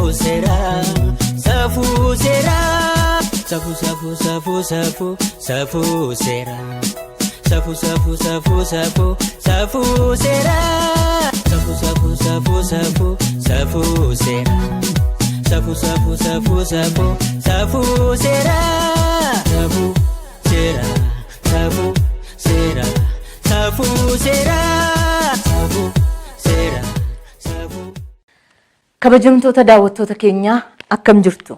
Safuu seeraa safuu seeraa safuu safuu safuu safuu safuu seeraa safuu safuu safuu safuu safuu seeraa safuu safuu safuu safuu safuu seeraa safuu safuu safuu safuu safuu seeraa safuu seeraa safuu seeraa safuu seeraa safuu seeraa safuu. Kabajamtoota daawwattoota keenyaa, akkam jirtu?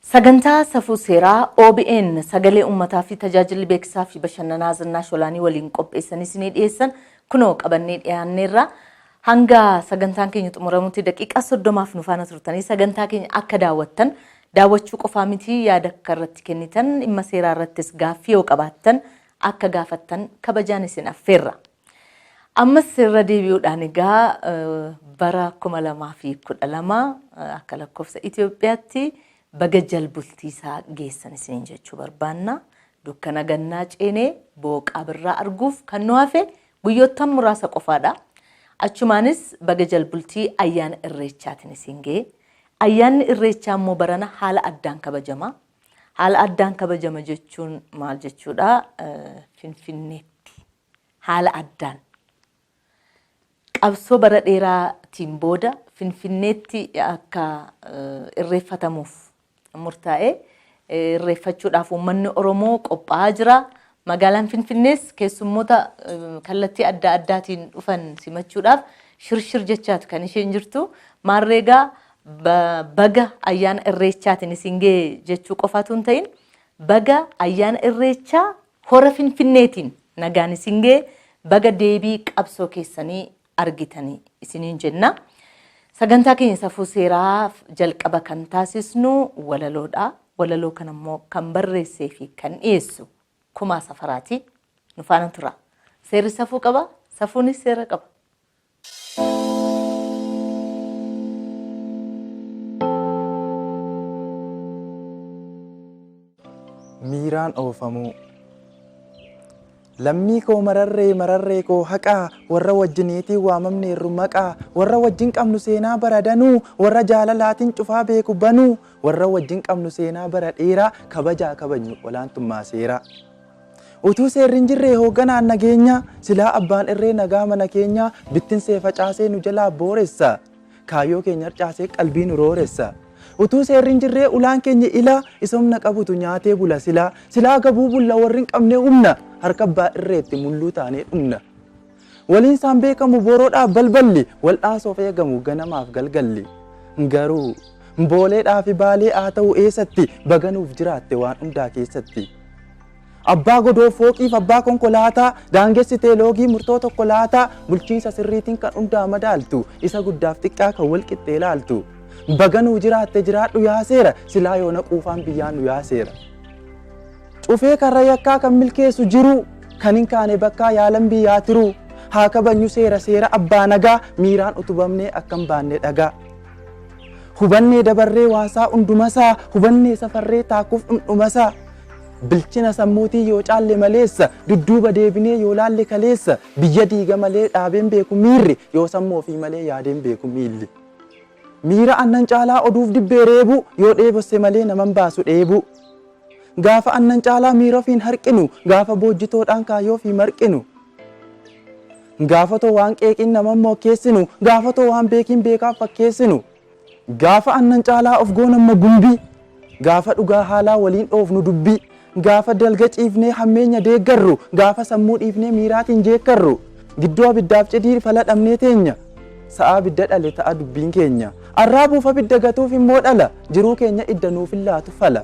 Sagantaa Safuu Seeraa OBN Sagalee Uummataa fi Tajaajilli Beeksisaa fi Bashannanaa Zinnaash Olaanii waliin qopheessanii isinii dhiyeessan kunoo qabannee dhiyaanneerra. Hanga sagantaan keenya xumuramutti daqiiqaa 30f nu faana turtanii sagantaa keenya akka daawwattan, daawwachuu qofaa miti, yaada akka irratti kennitan, dhimma seeraa irrattis gaaffii yoo qabaattan akka gaafattan kabajaan isin affeerra. Ammas irra deebi'uudhaan egaa bara 2012 akka lakkoofsa Itoophiyaatti baga jalbultiisaa geessan isiniin jechuu barbaanna. Dukkana gannaa ceenee booqaa birraa arguuf kan nu hafe guyyoottan muraasa qofaadha. Achumaanis baga jalbultii ayyaana Irreechaatiin isin ga'e. Ayyaanni Irreechaa immoo barana haala addaan kabajama. Haala addaan kabajama jechuun maal jechuudha? Finfinneetti haala addaan qabsoo bara dheeraatiin booda Finfinneetti akka irreeffatamuuf murtaa'e, irreeffachuudhaaf uummanni Oromoo qophaa'aa jira. Magaalaan Finfinnees keessummoota kallattii adda addaatiin dhufan simachuudhaaf shirshir jechaati kan isheen jirtu. Maarreegaa, baga ayyaana Irreechaatiin isin ga'e jechuu qofaatu hin ta'in, baga ayyaana Irreechaa hora Finfinneetiin nagaan isin ga'e, baga deebii qabsoo keessanii argitanii isiniin jenna. Sagantaa keenya Safuu Seeraa jalqaba kan taasisnu walaloodha. Walaloo kana immoo kan barreessee fi kan dhiyeessu Kumaa Safaraati. Nu faana tura. Seerri safuu qaba, safuunis seera qaba. Miiraan oofamuu. Lammii koo mararree, mararree koo haqaa, warra wajjiniitiin waamamneerru maqaa, warra wajjin qabnu seenaa bara danuu, warra jaalalaatiin cufaa beeku banuu, warra wajjin qabnu seenaa bara dheeraa, kabajaa kabajnu olaantummaa seeraa. Utuu seerri hin jirree hoogganaan nageenyaa, silaa abbaan irree nagaa mana keenyaa bittinsee facaasee nu jalaa booressa. Kaayyoo keenya harcaasee qalbii nu rooressa. Utuu seerri hin jirree ulaan keenya ilaa, isa humna qabutu nyaatee bula silaa. Silaa gabuu bulla, warri hin qabne humna, harka abbaa irreetti mulluu taanee dhumna. Waliin isaan beekamu boroodhaaf balballi, wal'aansoof eegamu ganamaaf galgalli. Garuu Booleedhaa fi Baalee haa ta'u eessatti, baga nuuf jiraatte waan hundaa keessatti. Abbaa godoo fooqiif abbaa konkolaataa, daangessitee loogii murtoo tokko laataa, bulchiinsa sirriitiin kan hundaa madaaltu, isa guddaaf xiqqaa kan wal qixxee laaltu. Baga nuu jiraatte, jiraadhu yaa seera, silaa yoona quufaan biyyaa nu yaaseera. Cufee karra yakkaa kan milkeessu jiru, kan hin kaane bakkaa yaalan biyyaa tiruu. Haa kabajnu seera, seera abbaa nagaa, miiraan utubamnee akka hin baanne dhagaa. Hubannee dabarree waansaa hundumasaa, hubannee safarree taakuuf dhumdhumasaa. Bilchina sammuutii yoo caalle maleessa, dudduuba deebinee yoo laalle kaleessa, biyya diiga malee dhaabeen beeku miirri, yoo sammuu ofii malee yaadeen beeku miilli. Miira annan caalaa oduuf dibbee reebuu, yoo dheebosse malee naman baasu dheebuu. Gaafa annan caalaa miira ofiin harqinu, gaafa boojjitoodhaan kaayyoo ofii marqinu. Gaafa too waan qeeqiin naman mookkeessinu, gaafa too waan beekiin beekaaf fakkeessinu. Gaafa annan caalaa of goonamma gumbii, gaafa dhugaa haalaa waliin dhoofnu dubbii, gaafa dalga ciifnee hammeenya deeggarru, gaafa sammuu dhiifnee miiraatiin jeekkarru. Gidduu abiddaaf cidii fala dhabnee teenya. Sa'aa abidda dhale ta'a dubbiin keenya. Arraabuuf abidda gatuuf immoo dhala, jiruu keenya idda nuuf hin laatu fala.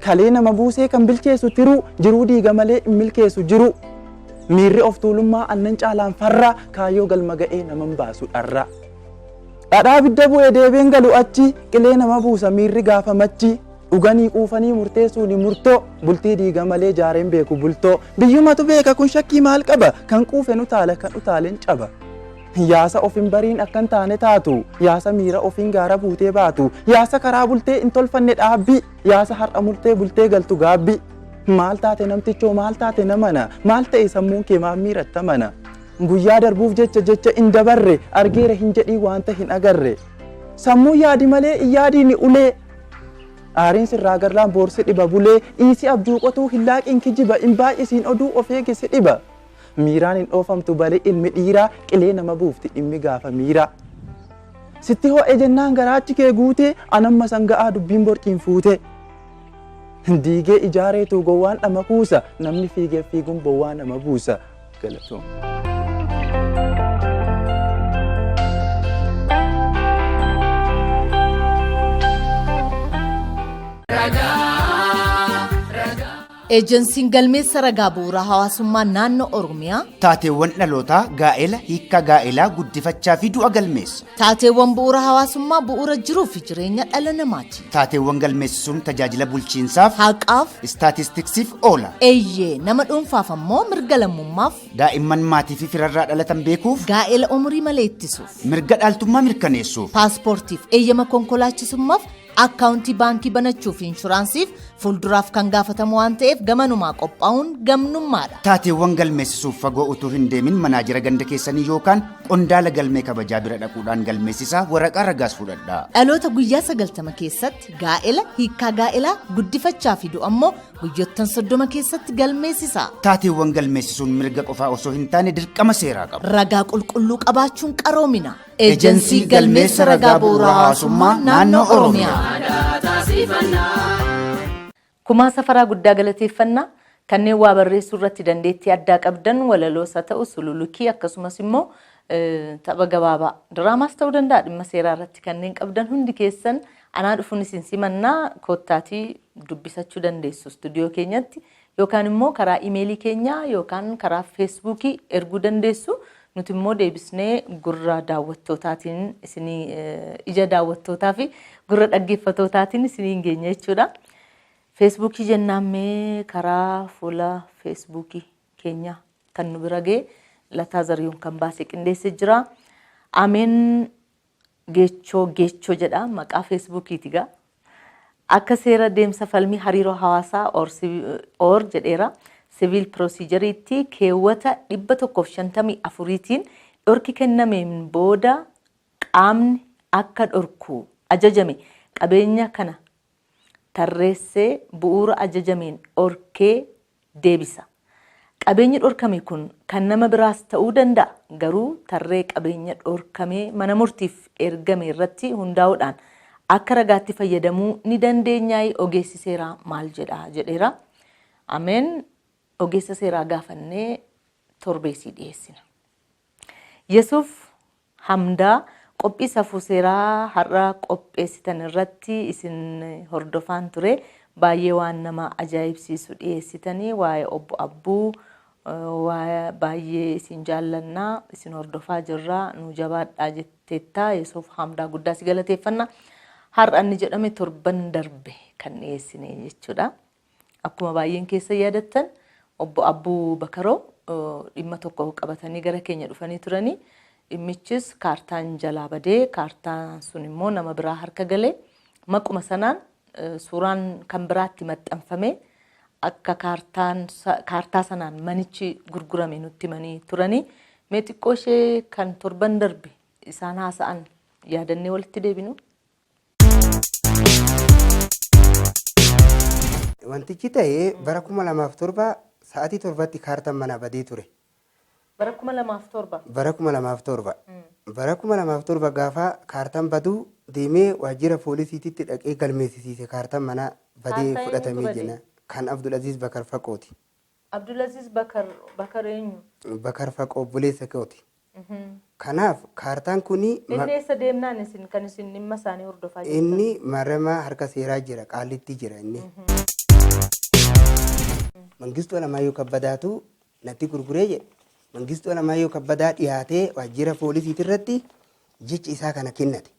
Kalee nama buusee kan bilcheessu tiruu, jiruu diiga malee hin milkeessu jiruu. Miirri of tuulummaa annan caalaan farraa, kaayyoo galma ga'ee naman baasu dharraa. Dhadhaa abidda bu'e deebiin galu achi, qilee nama buusa miirri gaafa machi. Dhuganii quufanii murteessuuni murtoo, bultii diiga malee jaareen beeku bultoo. Biyyumatu beeka, kun shakkii maal qaba, kan quufe nu taala, kan utaaleen caba. Yaasa of hin bariin akkan taane taatu, yaasa miira ofiin gaara buutee baatu, yaasa karaa bultee hin tolfanne dhaabbii, yaasa har'a murtee bultee galtu gaabbii. Maal taate namtichoo, maal taate namana, maal ta'e sammuun kee, maaf miiratta mana? Guyyaa darbuuf jecha jecha hin dabarre, argeera hin jedhii waanta hin agarre. Sammuu yaadi malee hin yaadiin ulee. Aariin sirraa garlaan boorsi dhiba bulee dhiisi abjuu qotuu hin laaqiin kijiba hin baay'isiin oduu of eegisi dhiba. Miiraan hin dhoofamtu balee ilmi dhiiraa qilee nama buufti dhimmi gaafa miiraa. Sitti ho'e jennaan garaachi kee guutee anamma sanga'aa dubbiin borciin fuute. Diigee ijaareetu gowwaan dhama kuusa namni fiigee fiiguun bowwaa nama buusa. Galatoom. Eejensiin galmeessa ragaa bu'uura hawaasummaa naannoo Oromiyaa Taateewwan dhalootaa gaa'ela, hiikkaa gaa'elaa, guddifachaa fi du'a galmeessa. Taateewwan bu'uura hawaasummaa bu'uura jiruu fi jireenya dhala namaati. Taateewwan galmeessisuun tajaajila bulchiinsaaf, Haqaaf, istaatistiksiif oola. Eeyyee, nama dhuunfaaf ammoo mirga lammummaaf, Daa'imman maatii fi firarraa dhalatan beekuuf, gaa'ela umurii malee ittisuuf, mirga dhaaltummaa mirkaneessuuf, paaspoortiif eeyyama konkolaachisummaaf, akkaawuntii baankii banachuu fi inshuraansiif fuulduraaf kan gaafatamu waan ta'eef gamanumaa qophaa'uun gamnummaadha. Taateewwan galmeessisuuf fagoo utuu hin deemin manaajira ganda keessanii yookaan qondaala galmee kabajaa bira dhaquudhaan galmeessisaa waraqaa ragaas fudhadhaa. Dhaloota guyyaa 90 keessatti gaa'ela, hiikkaa gaa'elaa, guddifachaa fi du'a ammoo guyyoottan 30 keessatti galmeessisaa. Taateewwan galmeessisuun mirga qofaa osoo hin taane dirqama seeraa qaba. Ragaa qulqulluu qabaachuun qaroomina. Ejensii Galmeessa Ragaa Bu'uura Hawaasummaa Naannoo Oromiyaa. Kumaa Safaraa guddaa galateeffannaa. Kanneen waa barreessuu irratti dandeettii addaa qabdan walaloos haa ta'u sululukii akkasumas immoo tapha gabaabaa diraamaas ta'uu danda'a dhimma seeraa irratti kanneen qabdan hundi keessan anaa dhufuun isin simannaa koottaatii dubbisachuu dandeessu istuudiyoo keenyatti yookaan immoo karaa imeelii keenyaa yookaan karaa feesbuukii erguu dandeessu. Nuti immoo deebisnee gurra daawwattootaatiin isinii ija daawwattootaa fi gurra dhaggeeffattootaatiin isiniin geenya jechuudha. Feesbuukii jennaan mee karaa fuula feesbuukii keenya kan nu bira ga'e Lataa Zariyuun kan baasee qindeessee jira. Ameen Geechoo Geechoo jedha maqaa feesbuukiiti gaa. Akka seera deemsa falmii hariiroo hawaasaa or jedheera siviil piroosiijeriitti keewwata 154tiin dhorki kennameen booda qaamni akka dhorku ajajame qabeenya kana tarreessee bu'uura ajajameen dhorkee deebisa. Qabeenyi dhorkame kun kan nama biraas ta'uu danda'a garuu tarree qabeenya dhorkamee mana murtiif ergame irratti hundaa'uudhaan akka ragaatti fayyadamuu ni dandeenyaayi ogeessi seeraa maal jedha jedheera. Ameen ogeessa seeraa gaafannee torbeesii dhiyeessina. Yesuuf Hamdaa qophii safuu seeraa har'a qopheessitan irratti isin hordofaan ture. Baay'ee waan nama ajaa'ibsiisu dhiyeessitanii waa'ee obbo Abbuu waa'ee baay'ee isin jaallannaa isin hordofaa jirraa nu jabaadhaa jetteetta. Yesuuf Hamdaa guddaa si galateeffanna. Har'a inni jedhame torban darbe kan dhiyeessine jechuudha. Akkuma baay'een keessa yaadattan obbo Abbuu Bakaroo dhimma tokko qabatanii gara keenya dhufanii turanii. Dhimmichis kaartaan jalaa badee kaartaan sun immoo nama biraa harka galee maquma sanaan suuraan kan biraatti maxxanfamee akka kaartaa sanaan manichi gurgurame nutti himanii turanii. Mee xiqqoo ishee kan torban darbe isaan haasa'an yaadannee walitti deebinu. Wantichi ta'e bara 2007 sa'aatii 7tti kaartaan manaa badee ture. Bara 2007. Bara 2007. Bara 2007 gaafa kaartaan baduu deemee waajjira poolisiititti dhaqee galmeessisiise kaartaan manaa badee Kaartaa fudhatamee eenyutu jira. badee? Kan Abdulaziz Bakar Faqooti. Abdulaziz Bakar Bakar eenyu? Bakar Faqoo obboleessa kooti. Kanaaf kaartaan kuni Inni eessa deemnaan isin kan isin dhimma isaanii hordofaa jirtan? Inni maramaa harka seeraa jira, Qaallitti jira inni. Mangistuu Alamaayyoo Kabbadaatu natti gurguree jedhe. Mangistuu Alamaayyoo Kabbadaa dhiyaatee waajjira poolisiitii irratti jecha isaa kana kennate.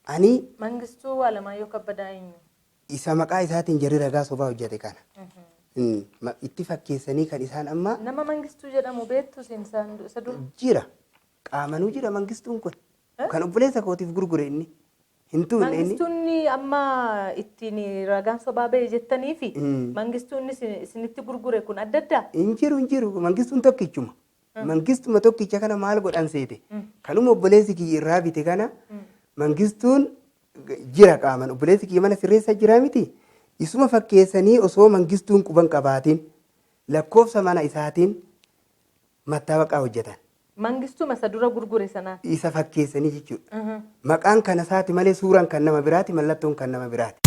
Ani Mangistuu Alamaayyoo Kabbadaa eenyu? Isa maqaa isaatiin jarri ragaa sobaa hojjete kana. Itti fakkeessanii kan isaan amma Nama Mangistuu jedhamu beektu isin isa dura? Jira. Qaamanuu jira Mangistuun kun. Kan obboleessa kootiif gurgure inni. Hin tuunne inni. Mangistuun amma ittiin ragaan sobaa ba'e jettanii fi Mangistuun isinitti gurgure kun adda addaa? Hin jiru, hin jiru. Mangistuun tokkichuma. Mangistuma tokkicha kana maal godhan seete? Kanuma obboleessi kiyya irraa bite kana Mangistuun Jira qaaman obboleessi kiyya mana sirreessa jira miti. Isuma fakkeessanii osoo Mangistuun quban qabaatiin lakkoofsa mana isaatiin mattaawaqaa hojjetan. Mangistuma isa dura gurgure sanaan. Isa fakkeessanii jechuudha. Maqaan kan isaati malee suuraan kan nama biraati, mallattoon kan nama biraati.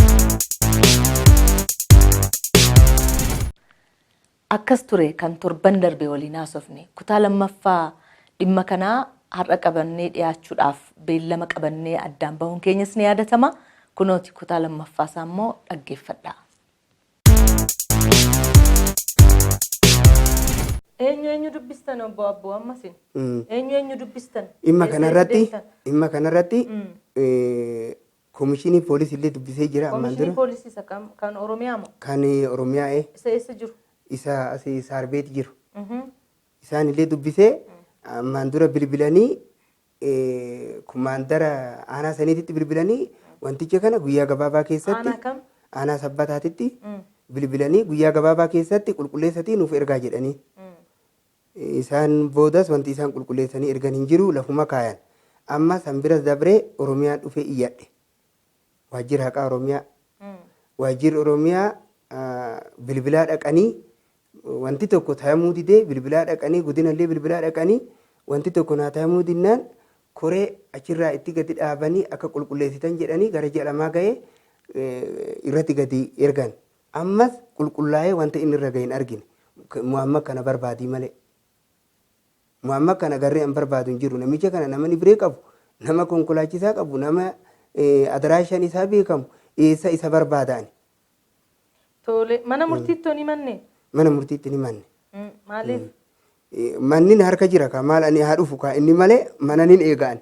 Akkas ture kan torban darbe waliin haasofne. Kutaa lammaffaa dhimma kanaa har'a qabannee dhiyaachuudhaaf beellama qabannee addaan bahuun keenyas ni yaadatama. Kunooti kutaa lammaffaa isaa immoo dhaggeeffadhaa. Eenyu eenyu dubbistan obbo Abboo ammasin? Eenyu eenyu dubbistan? Dhimma Eessa kanarratti deemtan? Dhimma kanarratti komishinii poolisii illee dubbisee jira ammaan Komishinii dura. poolisii isa kam? Kan Oromiyaa moo? Kan Oromiyaa Isa eessa jiru? Isa asii Saarbeet jiru. Isaan illee dubbisee ammaan dura bilbilanii kumaandara aanaa saniititti bilbilanii wanticha kana guyyaa gabaabaa keessatti Aanaa kam? Aanaa Sabbataatitti bilbilanii guyyaa gabaabaa keessatti qulqulleessatii nuuf ergaa jedhanii. Isaan boodas wanti isaan qulqulleessanii ergan hin jiru, lafuma kaayan. Amma san biras dabree Oromiyaan dhufee iyyadhe. Waajjira haqaa Oromiyaa. Waajjirri Oromiyaa bilbilaa dhaqanii wanti tokko tayamuu didee, bilbilaa dhaqanii godinallee bilbilaa dhaqanii wanti tokko naa tayamuu dinnaan koree achirraa itti gadi dhaabanii akka qulqulleessitan jedhanii gara ji'a 2 ga'ee irratti gadi ergan. Ammas qulqullaa'ee wanta inni irra ga'e hin argine. Muhammad kana barbaadii malee. Muhammad kana garree an barbaadu hin jiru. Namicha kana nama nibiree qabu, nama konkolaachisaa qabu, nama adaraashaan isaa beekamu eessa isa barbaada ani? Tole, mana murtiitti hoo ni manne? Mana murtiitti ni manne. Maaliif? Manni na harka jira ka maal ani haa dhufu ka inni malee mana nin eega ani.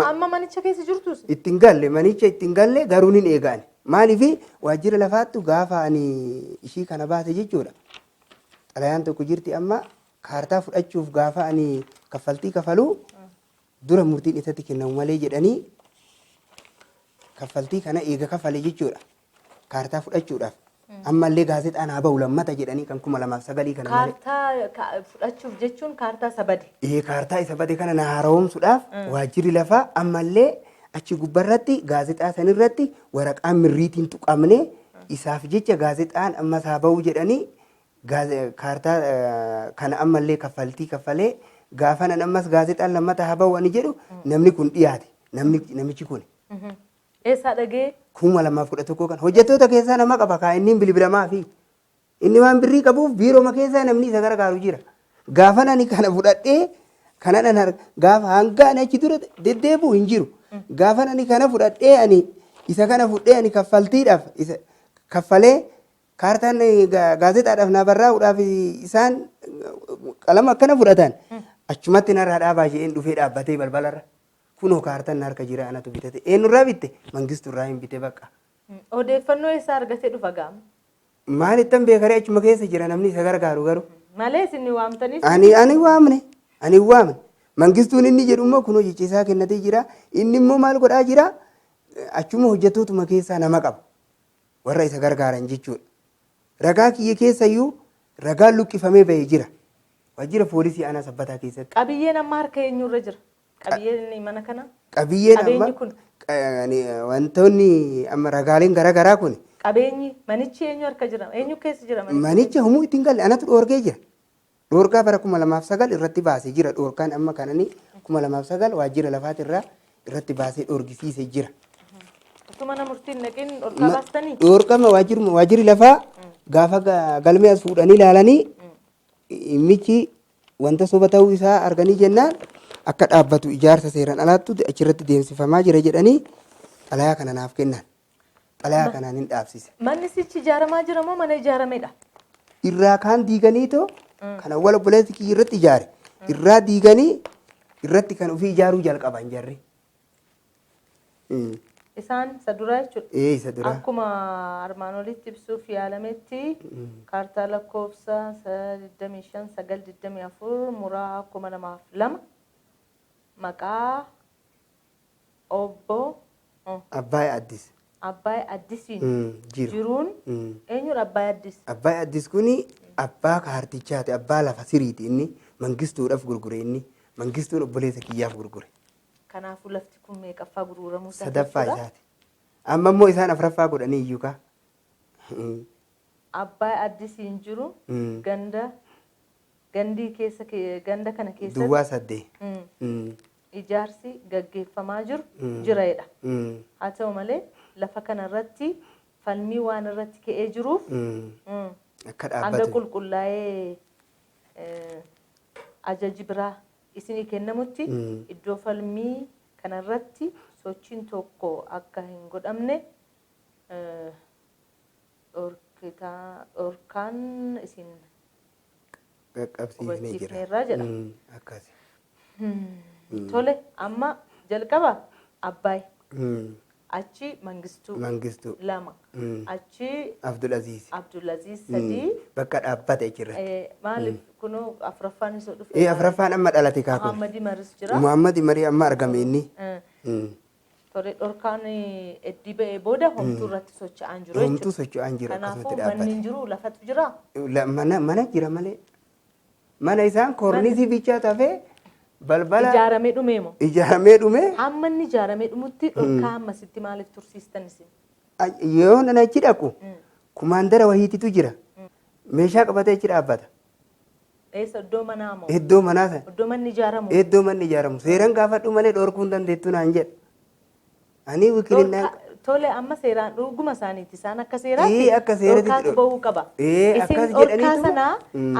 Amma manicha keessa jirtus? Itti hin galle, manicha itti hin galle, garuu nin eega ani. Maaliif waajjira lafaattu gaafa ani ishii kana baase jechuudha. Xalayaan tokko jirti, amma kaartaa fudhachuuf gaafa ani kaffaltii kafaluu dura murtiin isatti kennamu malee jedhanii kaffaltii kana eega kafale jechuudha. Kaartaa fudhachuudhaaf. Ammallee gaazexaan haa bahu lammata jedhanii kan 2009 kana malee. Kaartaa fudhachuuf jechuun kaartaa isa bade. Ee, kaartaa isa bade kana na haaromsuudhaaf waajjirri lafaa ammallee achi gubbarratti gaazexaa sanirratti waraqaan mirriitiin tuqamne isaaf jecha gaazexaan ammas haa bahu jedhanii kaartaa kana ammallee kaffaltii kaffalee gaafa nan ammas gaazexaan lammata haa bahu ani jedhu namni kun dhiyaate, namni namichi kun. Eessaa dhagee? 2011 kan hojjettoota keessaa nama qaba kaa inni bilbilamaa fi inni waan birrii qabuuf biiroma keessaa namni isa gargaaru jira. Gaafa ani kana fudhadhee kanan an gaafa hanga ani achi dura deddeebi'u hin jiru. Gaafa ani kana fudhadhee, ani isa kana fudhee, ani kaffaltiidhaaf isa kaffalee kaartaan gaazexaadhaaf naa barraa'uudhaaf isaan qalama akkana fudhatan achumatti narraa dhaabaa jedheen dhufee dhaabbatee balbalarra. Kunoo kaartaan na harka jira, anatu bitate. Eenyurraa bitte? Mangisturraa hin bite bakka. Odeeffannoo eessaa argatee dhufa gaama? Maal ittan beekaree, achuma keessa jira namni isa gargaaru garuu. Malee isin waamtanii? Ani waamne, ani waamne. Mangistuun inni jedhu immoo kunoo jecha isaa kennatee jira. Inni immoo maal godhaa jira? Achuma hojjettootuma keessaa nama qaba. Warra isa gargaaran jechuudha. Ragaa kiyya keessayyuu ragaan luqqifamee bahee jira. Waajjira poolisii aanaa Sabbataa keessatti. Qabiyyeen amma harka eenyurra jira? Qabiyyeen mana kana? Qabiyyeen amma Qabeenyi kun? Wantoonni amma ragaaleen garaagaraa kun Qabeenyi manichi eenyu harka jira? Eenyu keessa jira manichi? Manicha humuu ittiin galle, anatu dhoorgee jira. Dhoorgaa bara 2009 irratti baasee jira. Dhoorgaan amma kanani 2009 waajjira lafaatirraa irratti baasee dhoorgisiisee jira. Utuu mana murtiin naqin dhorkaa baastanii? Dhoorkama waajjirri lafaa gaafa galmee as fuudhanii ilaalanii dhimmichi wanta soba ta'uu isaa arganii jennaan akka dhaabbatu ijaarsa seeraan alaattu achirratti deemsifamaa jira jedhanii xalayaa kana naaf kennan. Xalayaa kanaan hin dhaabsise. Manni sichi ijaaramaa jira moo mana ijaaramedha? Irraa kaan diiganiitoo kan awwala obboleessi kiyya irratti ijaare irraa diiganii irratti kan ofii ijaaruu jalqaban jarri. Isaan isa duraa jechuudha. Ee, isa duraa. Akkuma armaan olitti ibsuuf yaalametti kaartaa lakkoofsa 25 9 24 muraa 2002 maqaa obbo Abbaay Addis. Abbaay Addisiin Jiru. Jiruun eenyudha Abbaay Addis? Abbaay Addis kuni abbaa kaartichaati, abbaa lafa siriiti. Inni Mangistuudhaaf gurgure, inni Mangistuun obboleessa kiyyaaf gurgure. Kanaafuu lafti kun meeqaffaa gurguramuu isaati Sadaffaa jechuudha? isaati. Amma immoo isaan afraffaa godhanii iyyuu kaa. Abbaay Addisiin jiru ganda gandii keessa ganda kana keessatti Duwwaa 8. Ijaarsi gaggeeffamaa jiru jira jedha. Haa ta'u malee lafa kanarratti falmii waan irratti ka'ee jiruuf Akka hanga dhaabbatu. qulqullaa'ee ajaji biraa isinii kennamutti iddoo falmii kanarratti sochiin tokko akka hin godhamne dhorkaan isin qaqqabsiifnee jira. hubachiifneerraa jedha. Akkasi. Tole, amma jalqaba Abbaay, achi Mangistuu Mangistuu. lama, achi Abdul Aziz. Abdulaziz sadii. Bakka dhaabbate achirratti. Maaliif kunoo afuraffaan isa dhufe? Afraffaan amma dhalate kaa kun. Muhammad Maris jira. Muhammad Marii amma argame inni. Tole, dhorkaan eddii ba'ee booda homtuu irratti socho'aan jiru Homtuu jechuudha. socho'aan jiru Kanaafuu akkasumatti manni dhaabbate. hin jiru, lafatu jira. Mana jira malee. Mana isaan koornisii bichaa tafee balbala Ijaaramee dhumeemo. Ijaaramee dhume. Hamma inni ijaaramee dhumutti dhorkaa ammasitti maaliif tursiistan isin? Yoo nan achi dhaqu kumaandara wahiititu jira. Meeshaa qabatee achi dhaabbata. Eessa, iddoo manaa moo? Iddoo manaa sana. Iddoo manni ijaaramu? Iddoo manni ijaaramu. Seeraan gaafadhu malee dhorkuu hin dandeettu naan jedha. Ani wikilinnaan Tole, amma seeraan dhuguma isaaniiti, isaan akka seeraatti Akka seeratti dhorkaatu bahuu qaba. Ee, Isin akkas dhorkaa jedhaniitu sana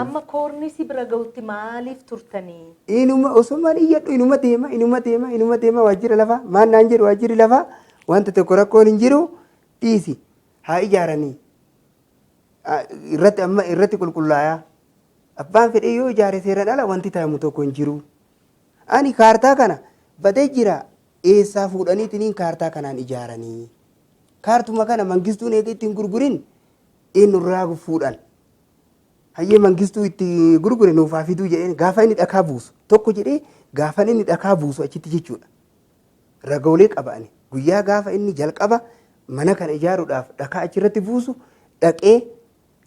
amma koornisii bira gahutti maaliif turtanii? Inuma osoo maal iyyadhu inuma deema, inuma deema, inuma deema. Waajjira lafaa maal naan jedhu? Waajjirri lafaa wanta tokko rakkoon hin jiru, dhiisi, haa ijaaranii. Irratti amma irratti qulqullaayaa, abbaan fedhee yoo ijaare seeraan ala wanti ta'amu tokko hin jiru. Ani kaartaa kana badee jira, eessaa fuudhaniitiniin kaartaa kanaan ijaaranii? Kaartuma kana Mangistuun eega ittiin gurgurin eenyurraa fuudhan? Hayyee, Mangistuu itti gurgure nuuf haa fiduu jedheen. Gaafa inni dhakaa buusu tokko jedhee, gaafa inni dhakaa buusu achitti jechuudha. Ragoolee qaba ani. Guyyaa gaafa inni jalqaba mana kana ijaaruudhaaf dhakaa achirratti buusu dhaqee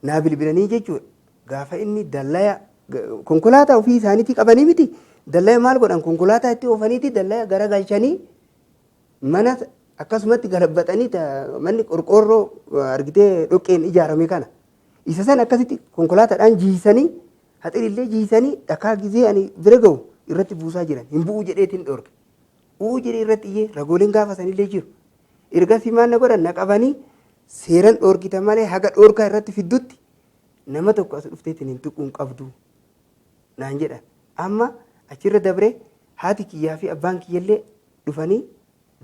naa bilbilanii jechuudha. Gaafa inni dallaya konkolaataa ofii isaaniitii qabanii miti, dallaya maal godhan, konkolaataa itti oofaniiti dallaya garagalchanii mana akkasumatti galabbaxanii, manni qorqoorroo argitee dhoqqeen ijaarame kana. Isa san akkasitti konkolaataadhaan jiisanii, haxirillee jiisanii, dhakaa gizee ani bira ga'u irratti buusaa jiran. Hin bu'uu jedheetiin dhorke. Bu'uu jedhee irratti iyyee, ragooleen gaafa sanillee jiru. Ergasii maal na godhan? Na qabanii, seeran dhoorkita malee haga dhoorkaa irratti fiddutti nama tokko as dhufteetiin hin tuquu hin qabdu naan jedhan. Amma achirra dabree haati kiyyaa fi abbaan kiyyallee dhufanii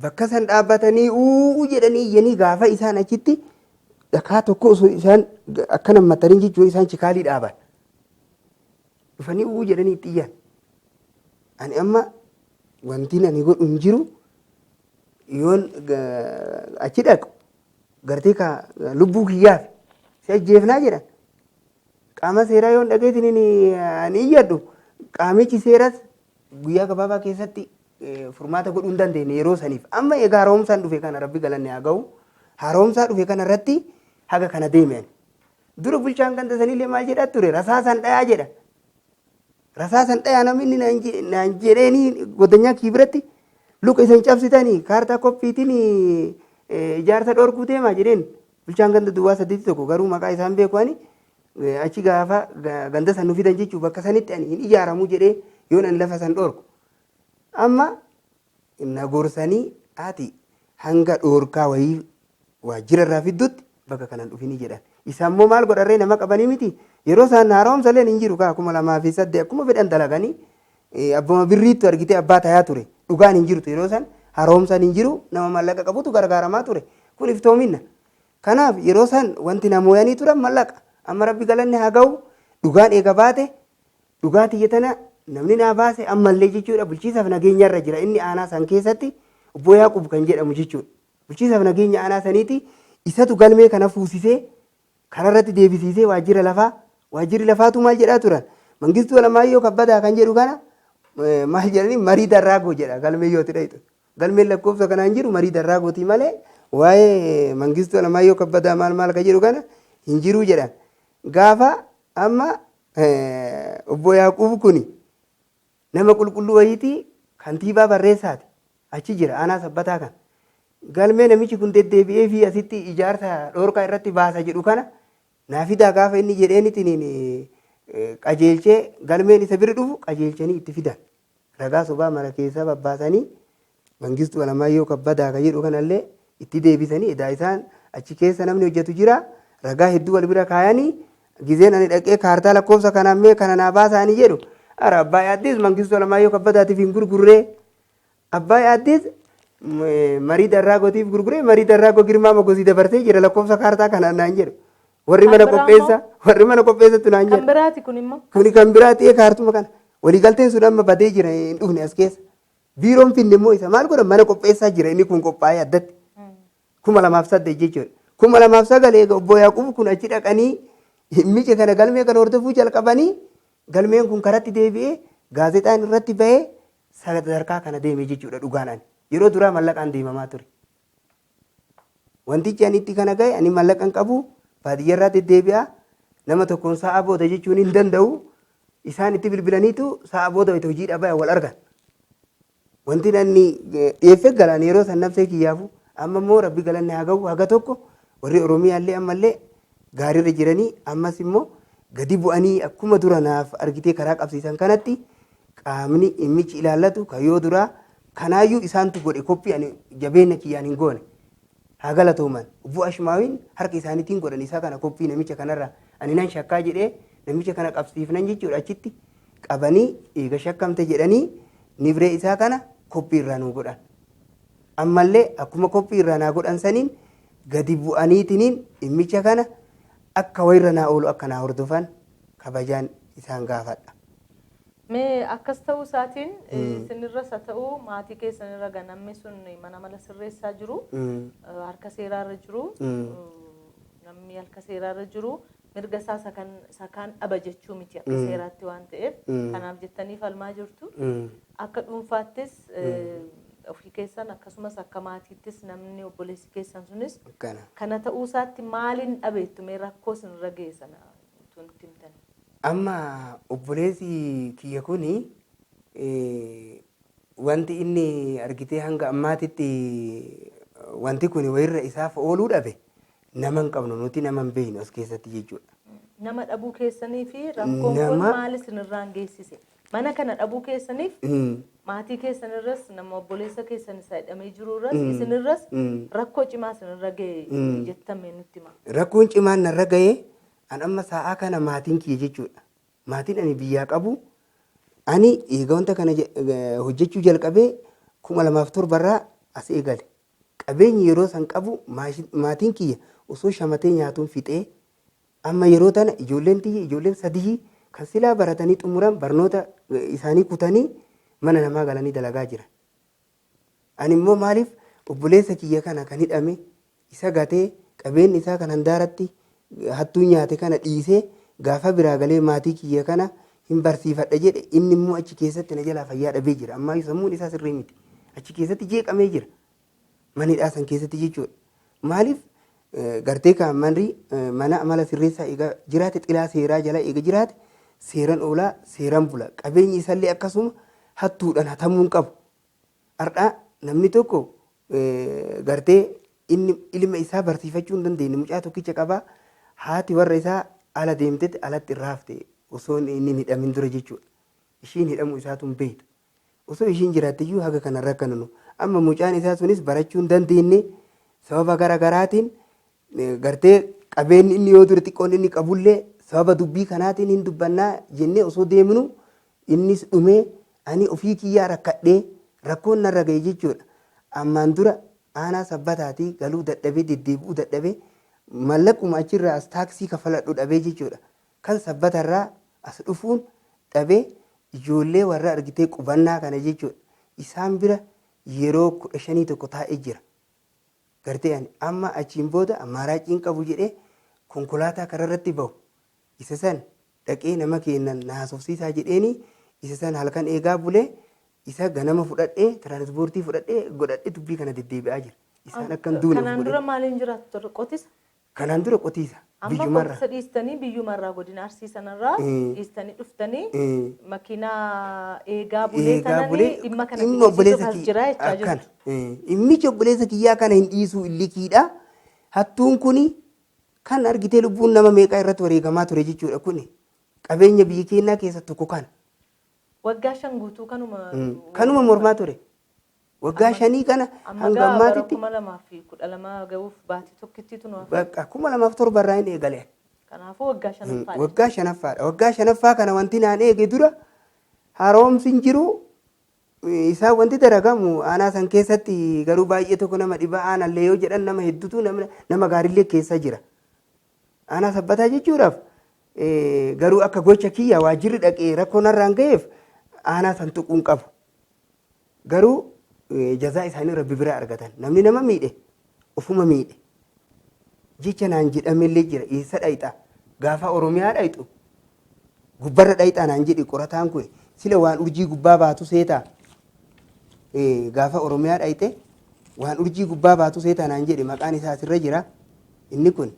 bakka san dhaabbatanii uuu jedhanii iyyanii, gaafa isaan achitti dhakaa tokko osoo isaan akkana mattanii jechuu isaan chikaalii dhaaban. Dhufanii uuu jedhanii itti iyyan. Ani amma wanti ani godhu hin jiru. Yoon achi dhaqu gartee ka lubbuu kiyyaaf si ajjeefnaa jedhan. Qaama seeraa yoon dhageetiin ani iyyadhu, qaamichi seeras guyyaa gabaabaa keessatti furmaata godhuu hin dandeenye yeroo saniif. Amma egaa haaromsaan dhufe kana, rabbi galanne haa ga'u. Haaromsaa dhufe kana irratti haga kana deeme ani. Dura bulchaan ganda sanillee maal jedhaa ture? Rasaasaan dhayaa jedha. Rasaasan dhayaa namni inni naan jedheeni goddanyaa kii biratti luka isan cabsitanii kaartaa koppiitiin ijaarsa dhorkuu deemaa jedheen. Bulchaan ganda duwwaa 8 tokko garuu maqaa isaan beeku ani achi gaafa ganda san nu fidan jechuu, bakka sanitti ani hin ijaaramuu jedhee yoon ani lafa san dhorku. Amma na gorsanii, ati hanga dhoorkaa wayii waajjira irraa fiddutti bakka kanan dhufinii jedhan. Isa immoo maal godharree? Nama qabanii miti. Yeroo isaan haaromsaleen hin jiru kaa, 2008 akkuma fedhan dalaganii abbuma birriittu argitee abbaa tayaa ture. Dhugaan hin jirtu yeroo san, haaromsaan hin jiru, nama mallaqa qabutu gargaaramaa ture. Kun iftoominna. Kanaaf yeroo san wanti namooyanii turan mallaqa. Amma rabbi galanni haa ga'u, dhugaan eega baate, dhugaa tiyya tana namni naa baase ammallee jechuudha bulchiisaaf nageenya irra jira inni aanaa san keessatti obbo Yaaqub kan jedhamu jechuudha. Bulchiisaaf nageenya aanaa saniiti, isatu galmee kana fuusisee kararratti deebisiisee waajjira lafaa. Waajjirri lafaatu maal jedhaa turan? Mangistuu Alamaayyoo Kabbadaa kan jedhu kana maal jedhanii, Marii Darraagoo jedha galmee yoo itti dhayitu. Galmeen lakkoofsa kanaan jiru Marii Darraagootii malee waa'ee Mangistuu Alamaayyoo Kabbadaa maal maal kan jedhu kana hin jiruu jedhan. Gaafa amma obbo Yaaqub kuni nama qulqulluu wayiitii, kantiibaa barreessaati. Achi jira aanaa Sabbataa kan. Galmee namichi kun deddeebi'ee fi asitti ijaarsa dhoorkaa irratti baasa jedhu kana naa fidaa gaafa inni jedheenitiin qajeelchee galmeen isa bira dhufu qajeelchanii itti fidan. Ragaa sobaa mana keessaa babbaasanii Mangistuu Alamaayyoo Kabbadaa kan jedhu kanallee itti deebisanii edaa isaan achi keessa namni hojjetu jira, ragaa hedduu wal bira kaayanii gizeen ani dhaqee kaartaa lakkoofsa kanaan mee kana naa baasaa ani jedhu, ara Abbaay Addis Mangistuu Alamaayyoo Kabbadaatiif hin gurgurree, Abbaay Addis Marii Darraagootiif gurguree, Marii Darraagoo Girmaa Mogosii dabarsee jira lakkoofsa kaartaa kanaan naan jedhu. Warri Kan mana biraa qopheessa immoo? Warri mana qopheessattu naan Kan jedhu. biraati kun immoo? Kuni kan biraati, kaartuma kana. Waliigalteen sun amma badee jira, hin dhufne as keessa. Biiroon finne immoo isa maal godhan, mana qopheessaa jira, inni kun qophaa'ee addatti. 2008 jechuudha. 2009 eega obbo Yaaqub kun achi dhaqanii mice kana galmee kana hordofuu jalqabanii, galmeen kun karatti deebi'ee gaazexaan irratti ba'ee sadarkaa kana deeme jechuudha dhugaan ani. Yeroo duraa mallaqaan deemamaa ture. Wantichi ani itti kana ga'e, ani mallaqa hin qabu, baadiyyarraa deddeebi'a, nama tokkoon sa'a booda jechuun hin danda'u, isaan itti bilbilaniitu sa'a booda wayita hojii dhabaa wal argan. Wanti namni dhiyeeffee galaan yeroo san nafsee kiyyaafu, amma immoo rabbi galanni haa ga'u, haga tokko warri Oromiyaallee ammallee gaariirra jiranii, ammas immoo gadi bu'anii akkuma dura naaf argitee karaa qabsiisan kanatti qaamni dhimmichi ilaallatu kan yoo duraa kanaayyuu isaantu godhe, koppii ani jabeenya kiyyaan hin goone. Haa galatooman. Obbo Ashmaawiin harka isaaniitiin godhan isaa kana koppii, namicha kanarraa ani nan shakkaa jedhee namicha kana qabsiifnan jechuudha, achitti qabanii eega shakkamte jedhanii nibree isaa kana koppii irraa nuu godhan. Ammallee akkuma koppii irraa naa godhan saniin gadi bu'aniitiniin dhimmicha kana akka wayirra naa oolu akka naa hordofan kabajaan isaan gaafadha. Mee akkas ta'uu isaatiin isinirras haa ta'u maatii keessanirra ga namni sun mana mala sirreessaa jiru, harka seeraarra jiru, namni harka seeraarra jiru mirga isaa isa kaan dhaba jechuu miti akka seeraatti waan ta'eef, kanaaf jettanii falmaa jirtu. Akka dhuunfaattis ofii keessan, akkasumas akka maatiittis namni obboleessi keessan sunis Akkana. kana ta'uu isaatti maaliin dhabeettu? Mee rakkoo isinirra ga'e sana utuu nutti himtanii. Amma obboleessi kiyya kuni wanti inni argitee hanga ammaatitti wanti kun wayirra isaaf ooluu dhabe, nama hin qabnu, nuti nama hin beeknu as keessatti jechuudha. Nama dhabuu keessanii fi rakkoon kun maal isinirraan geessise? Mana kana dhabuu keessaniif maatii keessanirras, nama obboleessa keessan isa hidhamee jirurras, isinirras rakkoo cimaa isinirra ga'e jettame nutti hima. Rakkoon cimaan narra ga'ee, an amma sa'aa kana maatiin kiyya jechuudha. Maatiin ani biyyaa qabu, ani eega wanta kana hojjechuu jalqabee 2007rraa as eegale. Qabeenyi yeroo san qabu maatiin kiyya osoo shamatee nyaatuun fixee, amma yeroo tana ijoolleen tiyya, ijoolleen sadii kan silaa baratanii xumuran, barnoota isaanii kutanii mana namaa galanii dalagaa jiran. Ani immoo maaliif obboleessa kiyya kana kan hidhame isa gatee, qabeenyi isaa kan handaaratti hattuun nyaate kana dhiisee gaafa biraa galee maatii kiyya kana hin barsiifadha jedhe, inni immoo achi keessatti na jalaa fayyaa dhabee jira. Ammaayyuu sammuun isaa sirrii miti. Achi keessatti jeeqamee jira. Mana hidhaa san keessatti jechuudha. Maaliif gartee kan manri mana amala sirreessaa eega jiraate, xilaa seeraa jala eega jiraate, seeran oolaa, seeran bula. Qabeenyi isallee akkasuma hattuudhaan hatamuu hin qabu. Har'a namni tokko gartee inni ilma isaa barsiifachuu hin dandeenye, mucaa tokkicha qabaa, haati warra isaa ala deemtetti alatti irraa hafte osoo inni hin hidhamin dura jechuudha. Ishiin hidhamuu isaatu hin beektu. Osoo ishiin jiraatte iyyuu haga kana rakkannu. Amma mucaan isaa sunis barachuu hin dandeenye sababa gara garaatiin, gartee qabeenyi inni yoo ture xiqqoon inni qabullee sababa dubbii kanaatiin hin dubbannaa jennee osoo deemnu innis dhumee, ani ofii kiyyaa rakkadhee rakkoon narra ga'e jechuudha. Ammaan dura aanaa Sabbataatii galuu dadhabee, deddeebi'uu dadhabee, mallaquma achirraa as taaksii kafaladhu dhabee jechuudha. Kan Sabbatarraa as dhufuun dhabee ijoollee warra argitee qubannaa kana jechuudha. Isaan bira yeroo 15 tokko taa'ee jira. Gartee ani amma achiin booda ammaaraaciin qabu jedhee konkolaataa kararratti bahu isa san dhaqee nama keennan na haasofsiisaa jedheeni, isa san halkan eegaa bulee isa ganama fudhadhee tiraanispoortii fudhadhee godhadhee dubbii kana deddeebi'aa jira. Isaan akka hin duune of Kanaan godhee. Dura maaliin jiraattu turre? Qotisa? Kanaan dura qotiisa. Amma Biyyumarraa. qotisa dhiistanii biyyumarraa godina Arsii sanarraa dhiistanii dhuftanii makiinaa eegaa bulee Eegaa tananii bulee dhimma kana dhimma obboleessa as jira jechaa akkana. jirtu. Dhimmichi obboleessa kiyyaa kana hin dhiisuu illikiidha. Hattuun kuni kan argitee lubbuun nama meeqaa irratti wareegamaa ture jechuudha kuni. Qabeenya biyya keenyaa keessa tokko kana. Waggaa 5 guutuu kanuma. Kanuma mormaa ture. Waggaa 5 kana Amma hanga gaa bara ammaatitti 2012 gahuuf baatii tokkittiitu nu hafe. Bakka 2007 irraa hin eegale. Kanaafuu waggaa shanaffaadha. Waggaa shanaffaadha. Waggaa shanaffaa kana wanti naan eege dura haaromsi hin jiru. Isaan wanti daragamu aanaa san keessatti garuu baay'ee tokko nama dhiba aanallee yoo jedhan nama hedduutu nama gaariillee keessa jira. Aanaa sabbataa jechuudhaaf garuu akka gocha kiyya waajjirri dhaqee rakkoo narraan ga'eef aanaa san tuquun qabu. Garuu jazaa isaanii rabbi biraa argatan. Namni nama miidhe ofuma miidhe. Jecha naan jedhamellee jira. Eessa dhayxa? Gaafa Oromiyaa dhayxu gubbarra dhayxaa naan jedhe qorataan kun sila waan urjii gubbaa baatu seetaa. Gaafa Oromiyaa dhayxe waan urjii gubbaa baatu seetaa naan jedhe maqaan isaa asirra jira. Inni kun.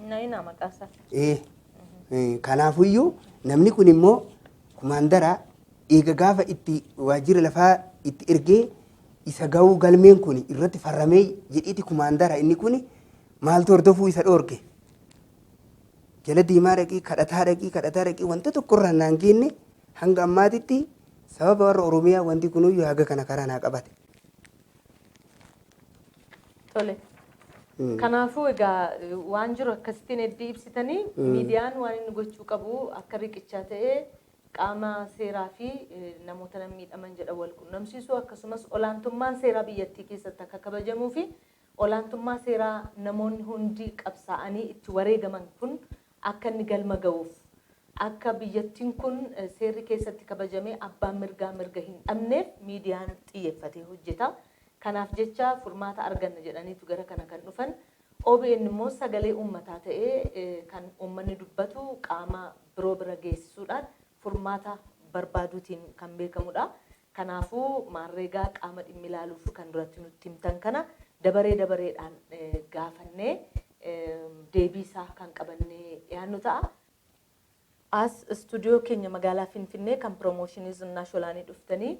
Naayinaa maqaa isaa. Kanaafuyyuu namni kun immoo kumaandaraa eega gaafa itti waajjira lafaa itti ergee isa ga'uu galmeen kun irratti farramee jedhiiti kumaandara inni kun maaltu hordofuu isa dhoorge. Jala deemaa dhaqii kadhataa dhaqii kadhataa dhaqii wanta tokkorraa naan geenne hanga ammaatitti sababa warra Oromiyaa wanti kunuyyuu haga kana karaa naa qabate. Tole. Kanaafuu egaa waan jiru akkasittiin heddii ibsitanii miidiyaan waan inni gochuu qabu akka riqichaa ta'ee qaama seeraa fi namoota miidhaman jedhan wal qunnamsiisu akkasumas olaantummaan seeraa biyyattii keessatti akka kabajamuu fi olaantummaa seeraa namoonni hundi qabsaa'anii itti wareegaman kun akka inni galma ga'uuf akka biyyattiin kun seerri keessatti kabajamee abbaan mirgaa mirga hin dhabneef miidiyaan xiyyeeffatee hojjeta. Kanaaf jecha furmaata arganna jedhaniitu gara kana kan dhufan. OBN immoo sagalee uummataa ta'ee kan uummanni dubbatu qaama biroo bira geessisuudhaan furmaata barbaaduutiin kan beekamudha. Kanaafuu maarreegaa qaama dhimmi ilaaluuf kan duratti nutti himtan kana dabaree dabareedhaan gaafannee deebii isaa kan qabannee dhiyaannu ta'a. As istuudiyoo keenya magaalaa Finfinnee kan piroomooshinii Zinnaash Olaanii dhuftanii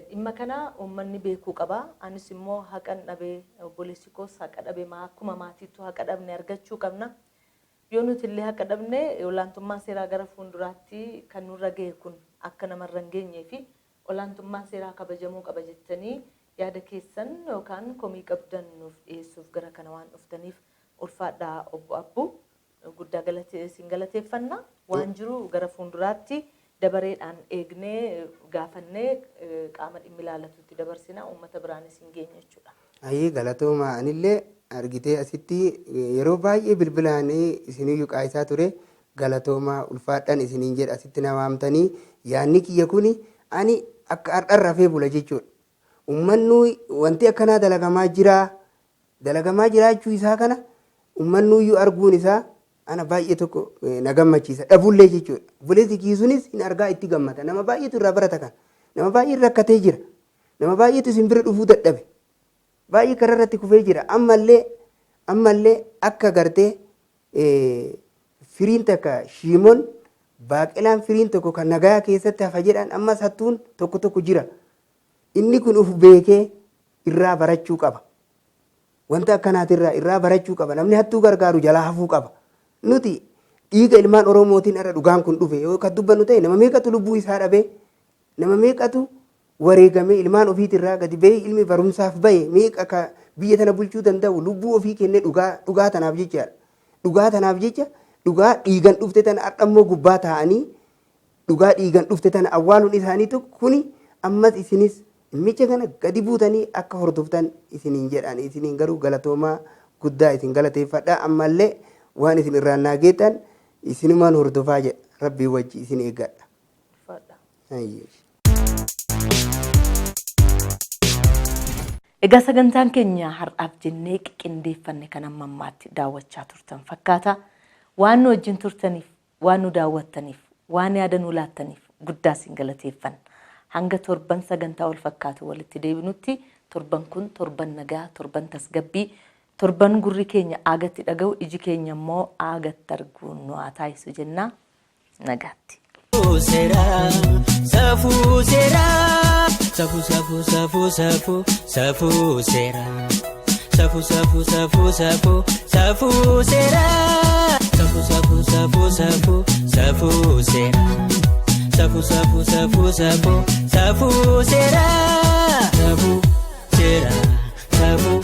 dhimma kana uummanni beekuu qaba. Anis immoo haqan dhabee obboleessi koos haqa dhabee akkuma maatiittuu haqa dhabne argachuu qabna. Yoo nuti illee haqa dhabne olaantummaan seeraa gara fuulduraatti kan nurra gahe kun akka namarra hin geenyee fi olaantummaan seeraa kabajamuu qaba jettanii yaada keessan yookaan komii qabdan nuuf dhiyeessuuf gara kana waan dhuftaniif ulfaadhaa obbo Abbuu guddaa isin galateeffanna. Waan jiru gara fuulduraatti dabareedhaan eegnee gaafannee qaama dhimmi ilaallatutti dabarsina uummata biraanis hin geenye jechuudha. Ayyee galatooma anillee argitee asitti yeroo baay'ee bilbilaan isiniyyuu qaayisaa ture galatooma ulfaadhaan isiniin jedha asitti na waamtanii yaadni kiyya kuni ani akka har'aan rafee bula jechuudha. Uummanni wanti akkanaa dalagamaa jira dalagamaa jiraachuu isaa kana uummannuyyuu arguun isaa ana baay'ee tokko na gammachiisa dhabullee jechuudha. Obboleessi kiyyi sunis hin argaa itti gammada nama baay'eetu irraa barata kana nama baay'ee rakkatee jira nama baay'eetu isin bira dhufuu dadhabe. Baay'ee karaa irratti kufee jira. Ammallee akka gartee firiin takka shiimoon baaqelaan firiin tokko kan nagayaa keessatti hafa jedhan ammas hattuun tokko tokko jira. Inni kun uf beekee irraa barachuu qaba. Wanta akkanaatirraa irraa barachuu qaba. Namni hattuu gargaaru jalaa hafuu qaba. Nuti dhiiga ilmaan Oromootiin irra dhugaan kun dhufe yoo kan dubbannu ta'e nama meeqatu lubbuu isaa dhabee nama meeqatu wareegamee ilmaan ofiitirraa gadi bahee ilmi barumsaaf bahe meeqa ka biyya tana bulchuu danda'u lubbuu ofii kennee dhugaa tanaaf jechaadha. Dhugaa tanaaf jecha dhugaa dhiigan dhufte tana har'ammoo gubbaa taa'anii dhugaa dhiigan dhufte tana awwaaluun isaanii tokko kuni ammas isinis dhimmicha kana gadi buutanii akka hordoftan isiniin jedhan isiniin garuu galatoomaa guddaa isin galateeffadha ammallee waan isin irraan naa geettan isinumaan hordofaa jedha rabbii wajji isin eeggadha. Egaa sagantaan keenya har'aaf jennee qindeeffanne kan amma ammaatti daawwachaa turtan fakkaata. Waan nu wajjin turtaniif, waan nu daawwattaniif, waan yaada nu laattaniif guddaa isin galateeffanna. Hanga torban sagantaa wal fakkaatu walitti deebinutti torban kun torban nagaa, torban tasgabbii, Torban gurri keenya aagatti dhaga'u, iji keenya immoo aagatti arguu nu haa taasisu jenna. Nagaatti. Seeraa safuu seeraa safuu safuu safuu safuu safuu seeraa safuu safuu safuu safuu safuu seeraa safuu safuu safuu safuu safuu seeraa safuu safuu safuu safuu safuu seeraa safuu seeraa safuu.